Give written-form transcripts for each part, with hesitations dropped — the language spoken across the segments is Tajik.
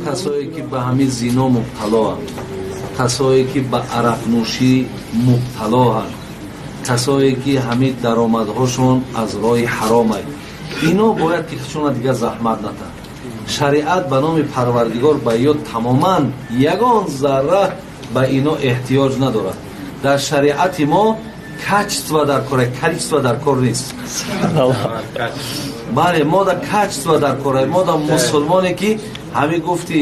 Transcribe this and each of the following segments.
Касое ки ба ҳамин зино мубталоанд, касое ки ба арақнӯшӣ мубталоанд, касое ки ҳамин даромадҳошон аз роҳи ҳаромай, ино бояд ки худшона дигар заҳмат натанд. Шариат ба номи Парвардигор ба ё тамоман ягон зарра ба ино эҳтиёҷ надорад. Дар шариати мо качество дар кор, количество дар кор нест. Бале, мо да качество дар кор. Мо да мусулмоне ки ҳамин гуфти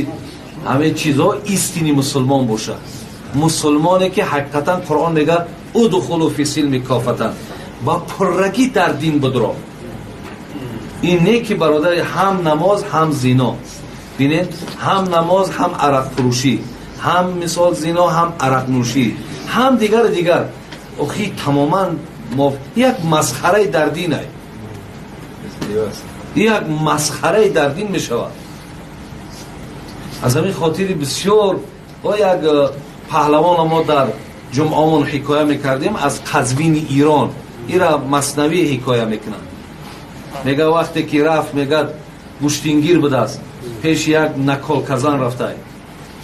ҳамин чизҳо истинный мусулмон бошад, мусулмоне ки ҳақиқатан Қуръон мегӯяд: ادخلوا في السلم كافة, ба пуррагӣ дар дин будро. Ин не ки, бародари, ҳам намоз, ҳам зино. Бинед, ҳам намоз, ҳам арақфурӯшӣ, ҳам мисол зино, ҳам арақнӯшӣ, ҳам дигару дигар. Охи, тамоман як масхараи дар динай, як масхараи дар дин мешавад. Аз ҳамин хотири бисёр о як паҳлавона мо дар ҷумъамон ҳикоя мекардем аз Қазвини Ирон. Ира Маснавӣ ҳикоя мекунанд. Мега, вақте ки рафт, мегад, гӯштингир будааст, пеши як наколказан рафтай,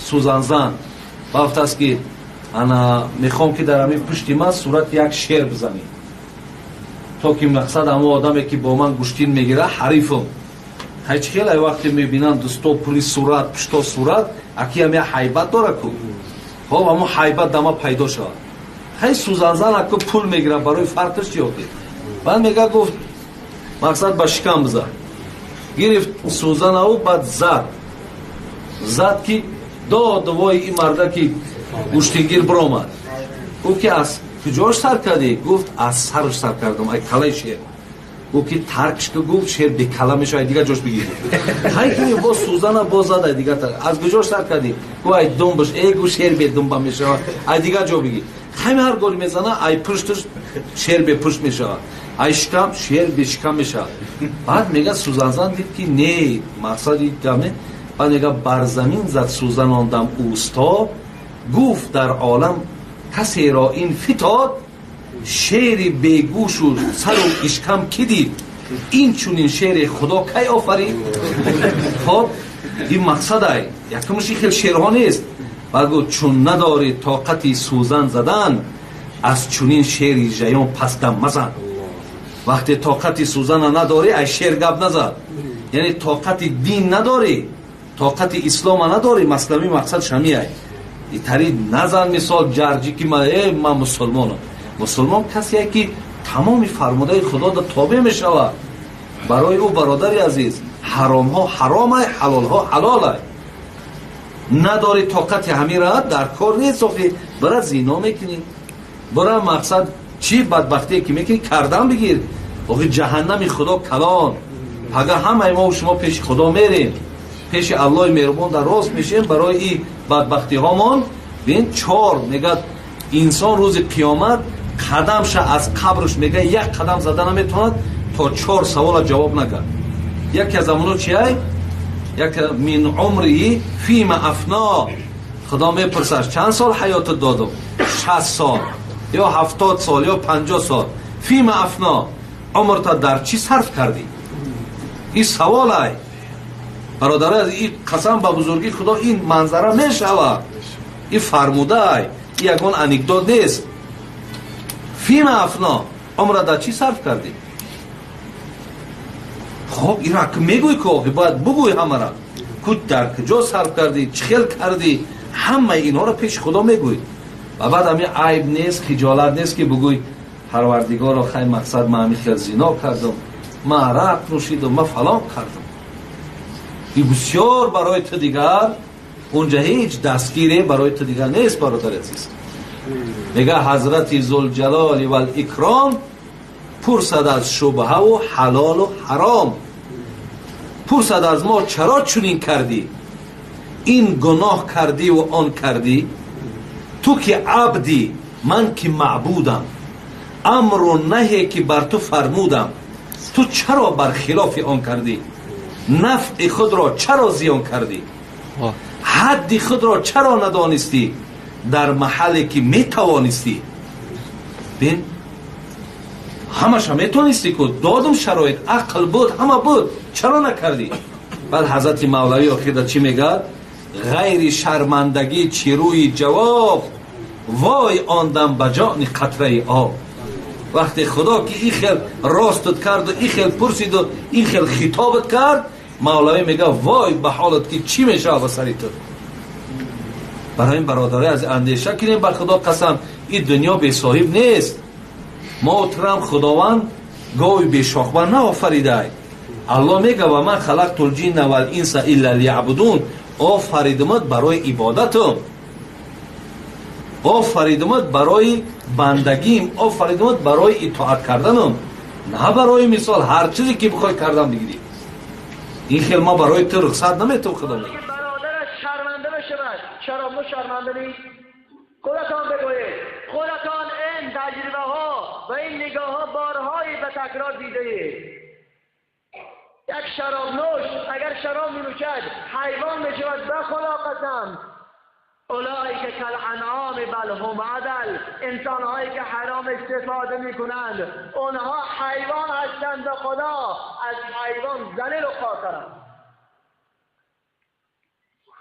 сӯзанзан. Рафтааст ки ана мехоҳам ки дар ҳамин пушти ман сурати як шер бизанӣ, то ки мақсад ҳамон одаме ки бо ман гӯштин мегира, ҳарифам. Ҳеч хеле вақте мебинанд дӯсто пули сурат, пушто сурат, акиам як ҳайбат дора ку. Хоб, ҳамон ҳайбат дама пайдо шавад. Хай, сӯзанзан аку пул мегира, барои фарқиш чи охи? Баъд мега, гуфт, мақсад ба шикам бизад. Гирифт сӯзанаву баъд зад, зад ки дод вой ин марда ки гӯштингир биромад. Гуфт ки аз куҷош сар кардӣ? Гуфт, аз сарш сар кардам, ай калаи шер. Гуфт ки таркш ки, гуфт, шер бекала мешавад, ай дигар ҷош бигирӣ. Хай ки боз сӯзана боз зад, ай дигар. Аз куҷош сар кардӣ? Гуфт, ай думбаш. Э, гуфт, шер бедумба мешавад, ай дигар ҷо бигир. Ҳами ҳар гори мезана, ай пушташ шер бепушт мешавад, ай шикам шер бешикам мешавад. Баъд мега, сӯзанзан дид ки не, мақсади гаме. Баъд мега, бар замин зад сӯзан ондам усто, гуфт: дар олам касеро ин фитод, шери бегӯшу сару ишкам ки дид? Ин чунин шере Худо кай офарид? Хоб, ин мақсадай якумш хел шерҳо нест. Баъд гуфт: чун надорӣ тоқати сӯзан задан, аз чунин шери жаён пас дам мазан. Вақте тоқати сӯзана надорӣ, ай шер гап назад. Яъне тоқати дин надорӣ, тоқати ислома надорӣ. Маслами мақсад шамиай итари назан. Мисол ҷарҷӣ ки ман мусулмонам. Мусулмон касие ки тамоми фармудаи Худо да тобеъ мешавад. Барои ӯ, бародари азиз, ҳаромҳо ҳаромай, ҳалолҳо ҳалолай. Надорӣ тоқати ҳамира, дар кор нест. Охи, бара зино мекунӣ, бара мақсад чӣ бадбахтие ки мекунӣ, кардан бигир. Охи, ҷаҳаннами Худо калон. Пага ҳамаи мо шумо пеши Худо мерем, пеши Аллоҳи меҳрубон дар рост мешем барои и бадбахтиҳомон. Бин, чор мегӯяд, инсон рӯзи қиёмат қадамша аз қабрш, мега, як қадам зада наметавонад, то чор савола ҷавоб накард. Яке аз амоно чиай? Як من عمره فيما أفناه. Худо мепурсад: чанд сол ҳаётат додум? 60 сол ё 70 сол ё 50 сол. فيما أفناه, умрта дар чӣ сарф кардӣ? Ин саволай, бародари, ин қасам ба бузургии Худо, ин манзара мешавад. Ин фармудаай, ин ягон анекдот нест. فيما أفناه, умра дар чӣ сарф кардӣ? Хоб, ира мегӯй ку, охи бояд бугӯй ҳамара ку, дар куҷо сарф кардӣ, чӣ хел кардӣ, ҳамаи инҳоро пеши Худо мегӯй. Ва баъд ҳами айб нест, хиҷолат нест ки бугӯй: Парвардигоро, хай, мақсад, ман ҳами хел зино кардам, ман арақ нӯшидам, ман фалон кардам. И бисёр барои ту дигар унҷа ҳеҷ дастгире барои ту дигар нест, бародари азиз. Мега, ҳазрати Зулҷалоли вал-Икром пурсад аз шубҳаву ҳалолу ҳаром, пурсад аз мо: чаро чунин кардӣ, ин гуноҳ кардиву он кардӣ? Ту ки абдӣ, ман ки маъбудам, амру наҳе ки бар ту фармудам, ту чаро бар хилофи он кардӣ? Нафъи худро чаро зиён кардӣ? Ҳадди худро чаро надонистӣ дар маҳалле ки метавонистӣ? Бин, ҳамаша метавонистӣ ку, додум шароит, ақл буд, ҳама буд, чаро накардӣ? Баъд ҳазрати Мавлавӣ охирда чӣ мегӯяд? Ғайри шармандагӣ чӣ рӯи ҷавоб, вой он дам ба ҷони қатраи об. Вақте Худо ки ин хел ростат карду, ин хел пурсиду, ин хел хитобат кард, Мавлавӣ мегӯяд вой ба ҳолат ки чӣ мешавад ба сари ту. Барои ин бародари аз андеша кунем, ба Худо қасам, ин дунё бесоҳиб нест. Мо турам Худованд гови бешохба наофаридай. Аллоҳ мега: ва ма халақтул ҷинна вал инса илла лияъбудун. Офаридумат барои ибодатум, офаридумат барои бандагим, офаридумат барои итоат карданум, на барои мисол ҳар чизе ки бихоҳӣ кардан бигирӣ. Ин хел ма барои ту рухсат наметавон. Худо мега бародараш шарманده بشود. شراب شرمنده نیست؟ خودتان بگویید، خودتان این تجربه ها و این نگاه ها بارهایی به تکرار دیده اید. یک شراب نوش اگر شراب می نوشد حیوان می شود. به خدا قسم، اولئک کالانعام بل هم اضل. انسان هایی که حرام استفاده می کنند اونها حیوان هستند، به خدا از حیوان ذلیل و خاطرند.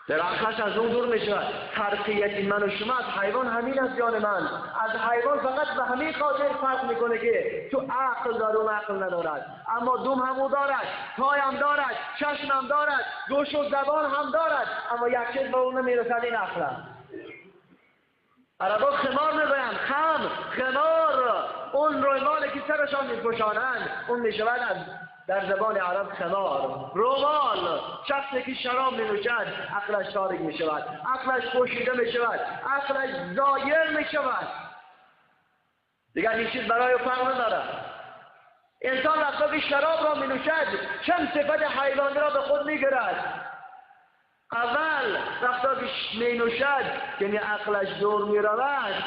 در عقلش از اون دور می شود. فرقیت من و شما از حیوان همین است. جان من از حیوان فقط به همین خاطر فرق میکنه که تو عقل داره اون عقل ندارد، اما دوم هم او دارد، پای هم دارد، چشم هم دارد، گوش و زبان هم دارد، اما یک چیز به اون نمیرسد، این عقل است. عربا خمار میگویند، خمار، اون رومالی که سرشان میپوشانند اون میشود از در زبان عرب خمار، رومال. شخصی که شراب می نوشد عقلش تاریک می شود، عقلش پوشیده می شود، عقلش زایر می شود، دیگر هیچ چیز برای فرق ندارد. انسان وقتی که شراب را می نوشد چند صفت حیوانی را به خود می گیرد. اول وقتی که می نوشد یعنی عقلش دور می رود،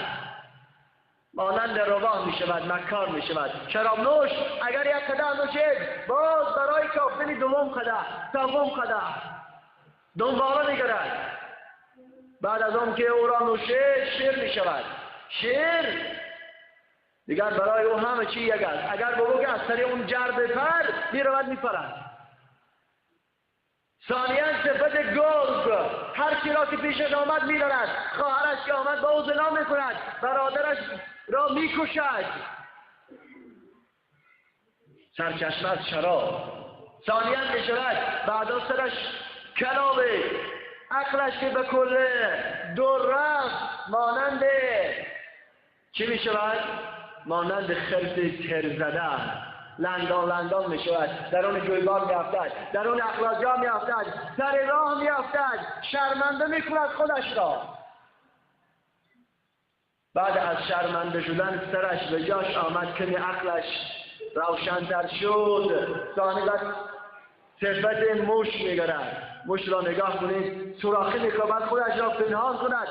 مانند روباه می شود، مکار می شود. شراب نوش اگر یک قدح نوشید باز برای کافتن دوم قدح، سوم قدح دنباله می گیرد. بعد از آن که او را نوشید شیر می شود. شیر دیگر برای او همه چی یک است. اگر بگو که از سر اون جر بپر، می رود می پرد. ثانیا صفت گرگ، هر کی را که پیشش آمد می دارد. خواهرش که آمد با او زنا می کند، برادرش را می کشد. سرچشمه از شراب. ثانیا می شود بعدا سرش کلابه، عقلش که به کل دور رفت مانند چی می شود؟ مانند خرس تر زده، لنگان لنگان می شود، در اون جویبار می افتد، در اون اخلاجا می افتد، سر راه می افتد، شرمنده می کند خودش را. بعد از شرمنده شدن سرش به جاش آمد، کمی عقلش روشن‌تر شد. ثانی بعد صفت موش می‌گیرد. موش را نگاه کنید، سوراخی می‌کند خودش را پنهان کند،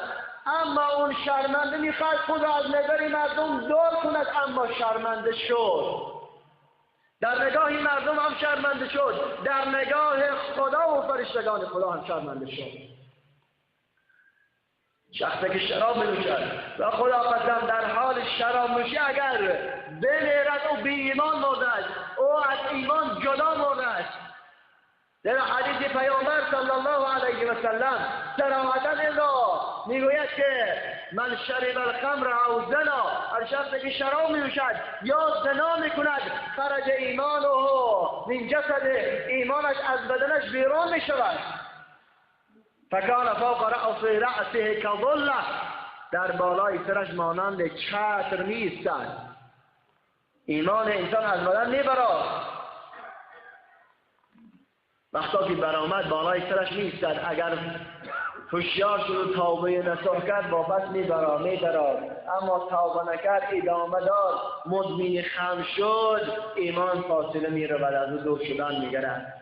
اما اون شرمنده می‌خواد خود را از نظر مردم دور کند، اما شرمنده شد. در نگاه مردم هم شرمنده شد، در نگاه خدا و فرشتگان خدا هم شرمنده شد. شخصی که شراب می‌نوشد و خدا قسم در حال شراب نوشی اگر بمیرد او بی ایمان مرده است، او از ایمان جدا مرده است. در حدیث پیامبر صلی الله علیه و سلم صراحتا این را میگوید که من شرب الخمر او زنا، هر شخصی که شراب می‌نوشد یا زنا می‌کند خرج ایمانه من جسده، ایمانش از بدنش بیرون می‌شود. فکان فوق رأسه کظله، در بالای سرش مانند چتر می‌ایستد. ایمان انسان از بدن می‌برد، وقتا که برآمد بالای سرش می‌ایستد. اگر هوشیار شد و توبه نصوح کرد واپس می‌براد، اما توبه نکرد ادامه داد، مدمن خم شد، ایمان فاصله می‌رود از او دور شدن می‌گیرد.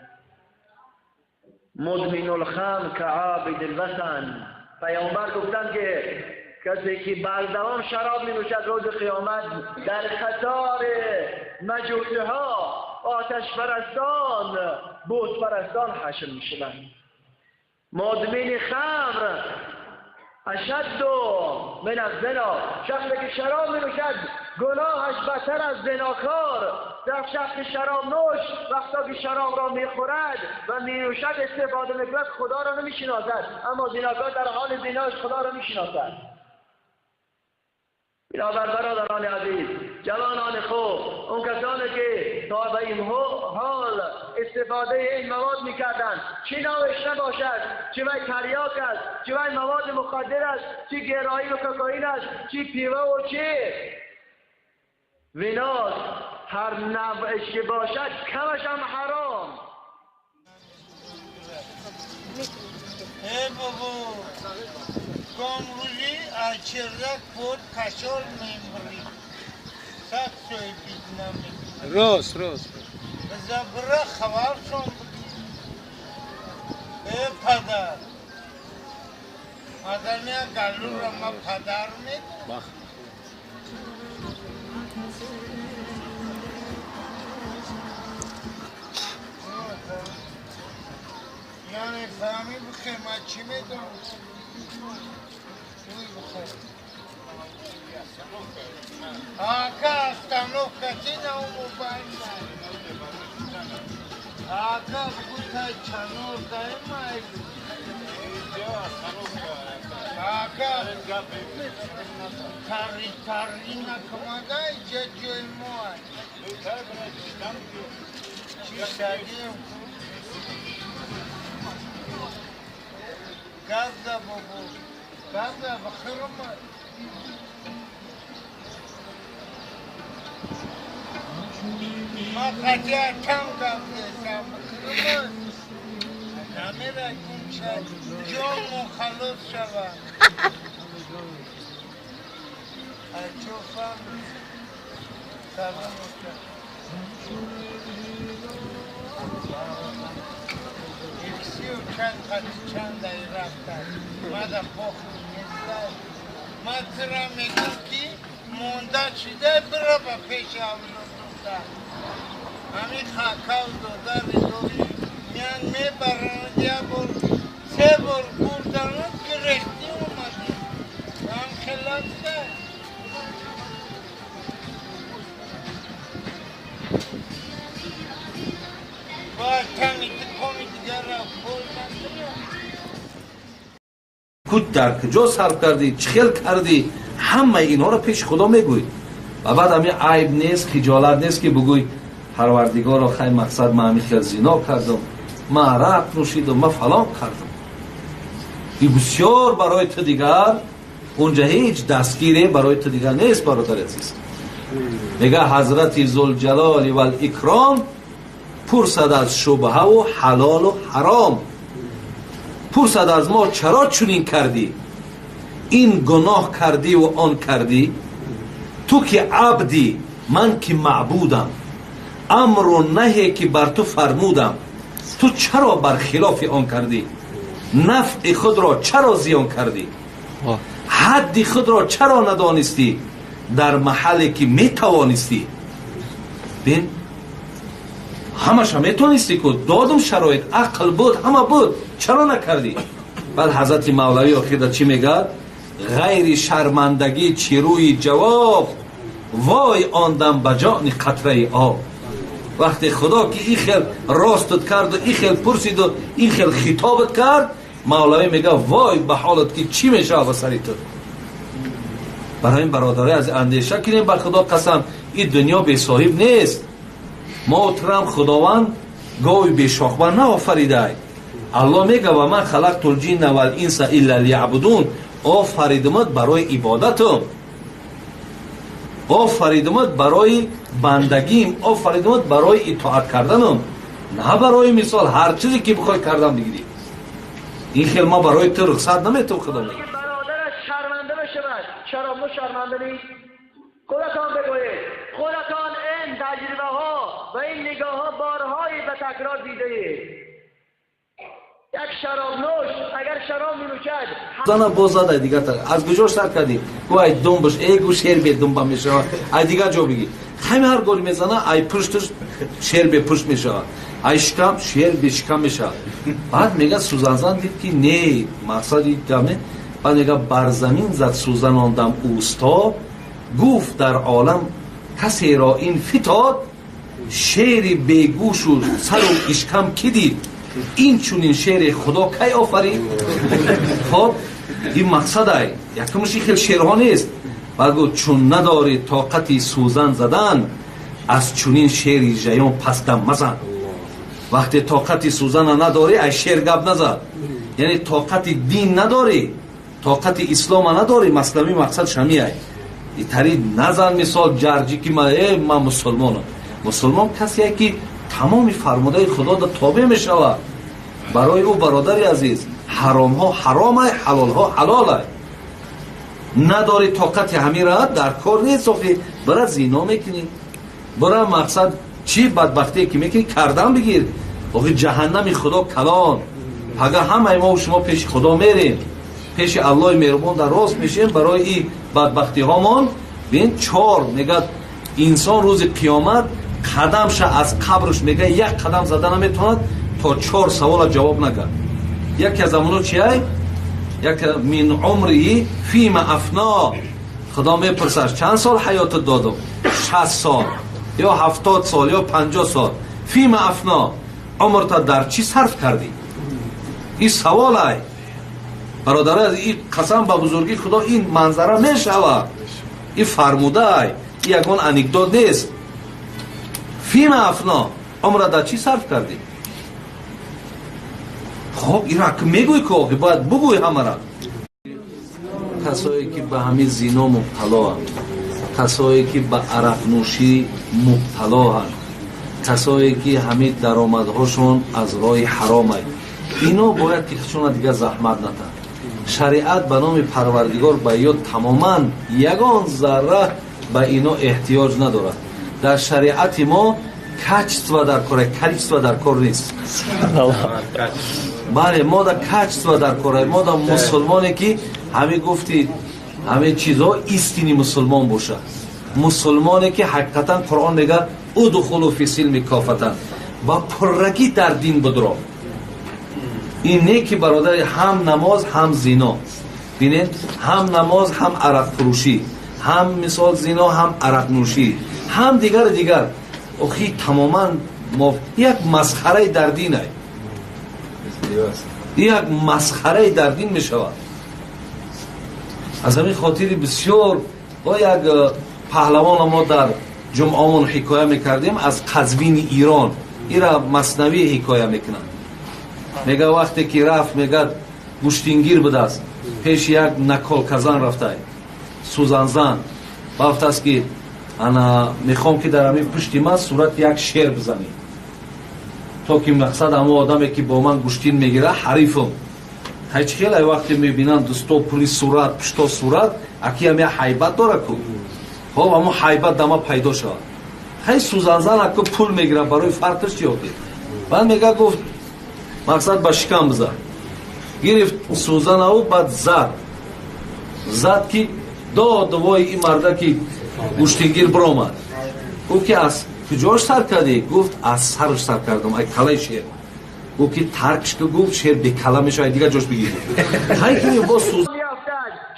مدمن الخمر كعابد الوثن. پیامبر گفتند که کسی که بردوام شراب می نوشد روز قیامت در قطار مجوسی ها، آتش پرستان، بت پرستان حشر می شوند. مدمن خمر اشد من الزنا، شخصی که شراب می نوشد گناهش بدتر از زناکار. در شخص شراب نوش وقتا که شراب را میخورد و مینوشد استفاده میکند خدا را نمیشناسد، اما زناکار در حال زناش خدا را میشناسد. بنابر برادران عزیز، جوانان خوب، اون کسانی که تا به این حال استفاده این مواد میکردند، چه نوش نباشد، چه وی تریاک است، چه وی مواد مخدر است، چه گرایی و کوکائین است، چه پیوه و چه ویناس، هر نوعش که باشد کمش هم حرام. ای بابا امروزی از چردک بود کشال میبری سخت سوی بیدنم میکنم راست راست زبره خبرشون بودی. ای پدر آدمی گلو را ما پدر میدونم. یعنی فهمی بخیر من چی میدونم؟ آقا остановка چی نه اون موبایل آقا بگو تا چنور دایم آقا تاری تاری نکمده اینجا جای ما چی شدیم؟ گازا بابا گازا بخیر اومد. ما قطعه کم گفت بخیر اومد. نمیره گم شد جامو خلاص شود. اچوفم سلام یکسی و چند قطع چند دقیقه رفتن ما در پاخون نیستن. ما ترا میگم که مونده شده برا به پیش اولاد همین خاکاو داده ریدوی میان میبرن یه بار سه بار بردن گرفتی اومدی هم خلاص شد. کود در کجا صرف کردی، چخل کردی، همه اینها رو پیش خدا میگوی و بعد همین عیب نیست، خجالت نیست که بگوی پروردگارا خیلی مقصد من همین خیل زنا کردم، من عرق نوشیدم، من فلان کردم. این بسیار برای تو دیگر اونجا هیچ دستگیری برای تو دیگر نیست برادر عزیز. میگه حضرت ذوالجلال والاکرام پرسد از شبهه و حلال و حرام، پرسد از ما چرا چنین کردی، این گناه کردی و آن کردی، تو که عبدی من که معبودم، امر و نهی که بر تو فرمودم تو چرا بر خلاف آن کردی، نفع خود را چرا زیان کردی، حد خود را چرا ندانستی در محلی که میتوانستی. بین همش هم میتونستی که دادم شرایط، عقل بود، همه بود، چرا نکردی؟ بعد حضرت مولوی آخر چی میگه؟ غیر شرمندگی چی روی جواب، وای آندم به جان قطره آب. وقتی خدا که این خیل راستت کرد و این خیل پرسید و این خیل خطابت کرد، مولوی میگه وای به حالت که چی میشه به سری تو. برای این برادرای از اندیشه کنیم، بر خدا قسم این دنیا بی صاحب نیست. ما ترم خداوند گاوی بی شاخبر نآفریده. الله میگه و من خلقت الجن والانس الا لیعبدون، آفریدمت برای عبادتم، آفریدمت برای بندگیم، آفریدمت برای اطاعت کردنم، نه برای مثال هر چیزی که بخوای کردم بگیری. این خیلی ما برای تو رخصت نمیتم. خدا میگه برادرش شرمنده بشود. چرا ما شرمنده نیست؟ خودتان بگویید، خودتان این تجربه ها و این نگاه ها بارهایی به تکرار دیده اید. یک شراب نوش اگر شراب می نوشد زن باز زد دیگر تر از کجا سر کردی؟ گو ای دنبش ای گو شیر به دنبا میشه، ای دیگر جا بگی. همه هر گل میزنه ای پشتش شیر به پشت میشه، ای شکم شیر به شکم میشه. بعد میگه سوزن زن دید که نه مقصد دمه. بعد میگه بر زمین زد سوزن آندم اوستا، Гуфт дар олам касеро ин фитод, шери бегӯшу сару ишкам кӣ дид? Ин чунин шере Худо кай офарид? Хоб, ин мақсад ай, якумш ин хел шерҳо нест. Баъд гуфт чун надорӣ тоқати сӯзан задан, аз чунин шери жаён пас дам мазан. Вақте тоқати сӯзана надорӣ, аз шер гап назад. Яъне тоқати дин надорӣ, тоқати ислома надорӣ. Маслами мақсад шамиай итари назан. Мисол ҷарҷӣ ки ман мусулмонам. Мусулмон касие ки тамоми фармудаи Худода тобеъ мешавад. Барои ӯ, бародари азиз, ҳаромҳо ҳаромай, ҳалолҳо ҳалолай. Надорӣ тоқати ҳамира, дар кор нест. Охи бара зино мекунӣ, бара мақсад чӣ бадбахтие ки мекунӣ, кардан бигир. Охи ҷаҳаннами Худо калон. Пага ҳамаи мо шумо пеши Худо мерем, пеши Аллоҳи меҳрубон дар рост мешем. Барои и бадбахтиҳомон бин чор мегӯяд: инсон рӯзи қиёмат қадамша аз қабрш, мега, як қадам зада наметавонад, то чор савола ҷавоб нагӯяд. Яке аз амоно чиай? Як من عمره فيما أفناه. Худо мепурсад: чанд сол ҳаётат додум? 60 сол ё 70 сол ё 50 сол. فيما أفناه, умрта дар чӣ сарф кардӣ? Ин саволай, бародари, ин қасам ба бузургии Худо, ин манзара мешавад. Ин фармудаай, ин ягон анекдот нест. فيما أفناه, умра дар чӣ сарф кардӣ? Хоб, ира мегӯй ки охи бояд бугӯй ҳамара. Касое ки ба ҳамин зино мубталоанд, касое ки ба арақнӯшӣ мубталоанд, касое ки ҳамин даромадҳошон аз роҳи ҳаромай, ино бояд ки худшона дигар заҳмат натанд. Шариат ба номи Парвардигор ба ё тамоман ягон зарра ба ино эҳтиёҷ надорад. Дар шариати мо качество дар кор, количество дар кор нест. Бале, мо да качество дар кор. Мо да мусулмоне ки ҳамин гуфти ҳамин чизҳо истинный мусулмон бошад, мусулмоне ки ҳақиқатан Қуръон мегӯяд: ادخلوا في السلم كافة, ба пуррагӣ дар дин будро. Ин не ки, бародари, ҳам намоз, ҳам зино. Бинед, ҳам намоз, ҳам арақфурӯшӣ, ҳам мисол зино, ҳам арақнӯшӣ, ҳам дигару дигар. Охи тамоман як масхараи дар динай, як масхараи дар дин мешавад. Аз ҳамин хотири бисёр бо як паҳлавона мо дар ҷумъамон ҳикоя мекардем аз Қазвини Ирон. Ира маснавӣ ҳикоя мекунанд. Мега, вақте ки рафт, мегад, гӯштингир будааст, пеши як наколказан рафтай, сӯзанзан. Рафтааст ки ана мехоҳам ки дар ҳамин пушти ман сурати як шер бизанӣ, то ки мақсад ҳамо одаме ки бо ман гӯштин мегира, ҳарифам. Ҳай, чи хеле вақте мебинанд дӯсто пури сурат, пушто сурат, акиам як ҳайбат дора ку. Хоб, ҳамо ҳайбат дама пайдо шавад. Хай, сӯзанзан аку пул мегира, барои фарқиш чи охи? Баъд мега, гуфт, мақсад ба шикам бизад. Гирифт сӯзанаву баъд зад, зад ки дод вой ин марда ки гӯштингир биромад. Гуфт ки аз куҷош сар кардӣ? Гуфт, аз сарш сар кардам, ай калаи шер. Гуфт ки таркш ки, гуфт, шер бекала мешавад, дигар ҷош бигир. Хай ки бо сӯз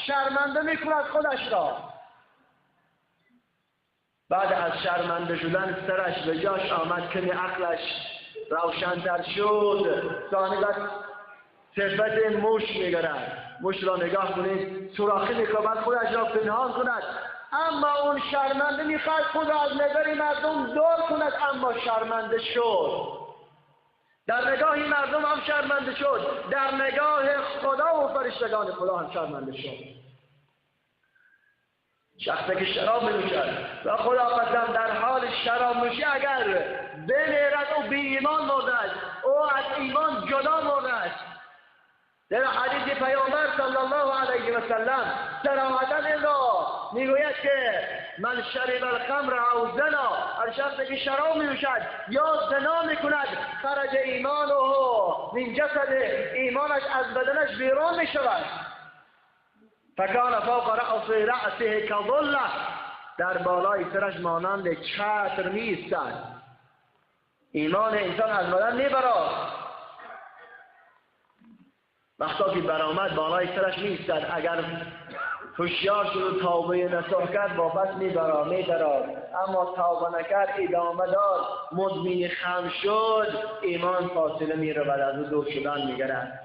шарманده میکند خودش را. بعد از شرمنده شدن سرش به جاش آمد، کمی عقلش روشنتر شد. ثانی بعد صفت موش میگرد. موش را نگاه کنید، سوراخی میکند خودش را پنهان کند، اما اون شرمنده میخواد خود از نظر مردم دور کند، اما شرمنده شد. در نگاه مردم هم شرمنده شد، در نگاه خدا و فرشتگان خدا هم شرمنده شد. شخصی که شراب می نوشد و خدا قسم در حال شراب نوشی اگر بمیرد، او بی ایمان مرده است، او از ایمان جدا مرده است. در حدیث پیامبر صلی الله علیه و سلم صراحتا این را میگوید که من شرب الخمر أو زنى، هر شخصی که شراب می نوشد یا زنا میکند، خرج ایمانه من جسده، ایمانش از بدنش بیرون می شود. فكان فوق رأسه كظلة، در بالای سرش مانند چتر می ایستد. ایمان انسان از بدن میبراد. وقتا که برآمد بالای سرش می ایستد. اگر هوشیار شد و توبه نصوح کرد واپس میدارد، اما توبه نکرد، ادامه داد، مدمن خمر شد، ایمان فاصله میرود از او، دور شدن میگرد.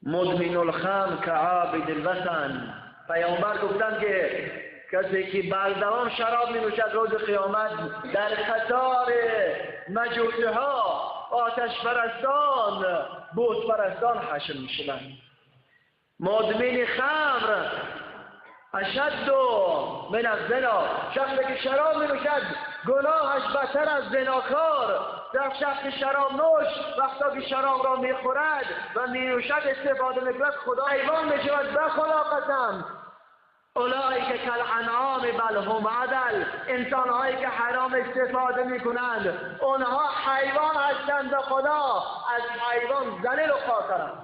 مدمن الخمر كعابد الوثن. پیامبر گفتند که کسی که بردوام شراب می نوشد روز قیامت در قطار مجوسی ها، آتش پرستان، بت پرستان حشر می شوند. مدمن خمر اشد من الزنا. شخصی که شراب می نوشد گناهش بدتر از زناکار. در شخص شراب نوش وقتا که شراب را می خورد و می نوشد استفاده می کند، خدا حیوان می شود. به خدا قسم، اولئک کالانعام بل هم اضل. انسان هایی که حرام استفاده می کنند اونها حیوان هستند، به خدا از حیوان ذلیل و خاکرند.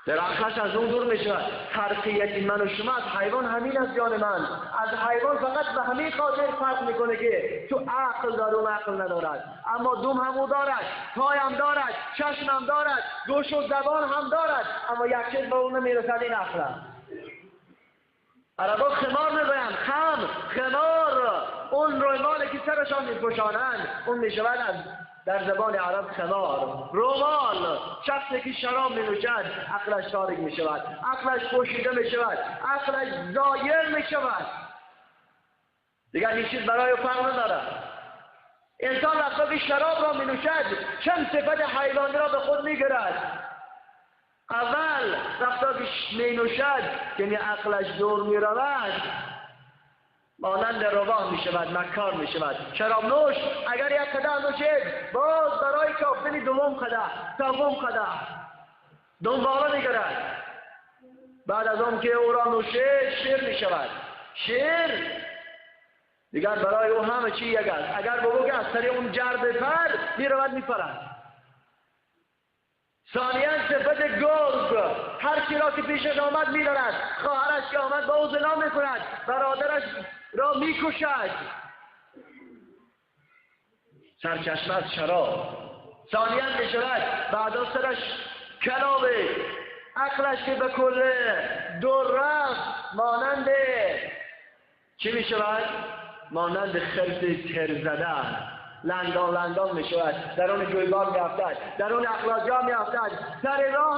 در عقلش از اون دور می شود. فرقیت من و شما از حیوان همین است جان من. از حیوان فقط به همین خاطر فرق میکنه که تو عقل داره و عقل ندارد، اما دوم هم او دارد، پای هم دارد، چشم هم دارد، گوش و زبان هم دارد، اما یک چیز به اون نمیرسد، این عقل است. عربا خمار میگویند، خمار اون رومالی که سرشان میپوشانند اون میشود از در زبان عرب خمار، رومال. شخصی که شراب می نوشد عقلش تاریک می شود، عقلش پوشیده می شود، عقلش زایر می شود، دیگر هیچ چیز برای فرق ندارد. انسان وقتی که شراب را می نوشد چند صفت حیوانی را به خود می گیرد. اول وقتی که می نوشد یعنی عقلش دور می رود، مانند رواه می شود، مکار می شود. شراب نوش اگر یک قدح نوشید باز برای کافتن دوم قدح، سوم قدح دنباله می گیرد. بعد از آن که او را نوشید شیر می شود. شیر دیگر برای او همه چی یک است. اگر بگو که از سر اون جر بپر، می رود می پرد. ثانیاً صفت گرگ، هر کی را که پیشش آمد می دارد. خواهرش که آمد با او زنا می کند، برادرش را می کشد. سرچشمه از شراب. ثانیاً می شود بعدا سرش کلابه، عقلش که به کل دور رفت مانند چی می شود؟ مانند خرس تر زده، لنگان لنگان می شود، در اون جویبار می افتد، در اون اخلاجا می افتد، سر راه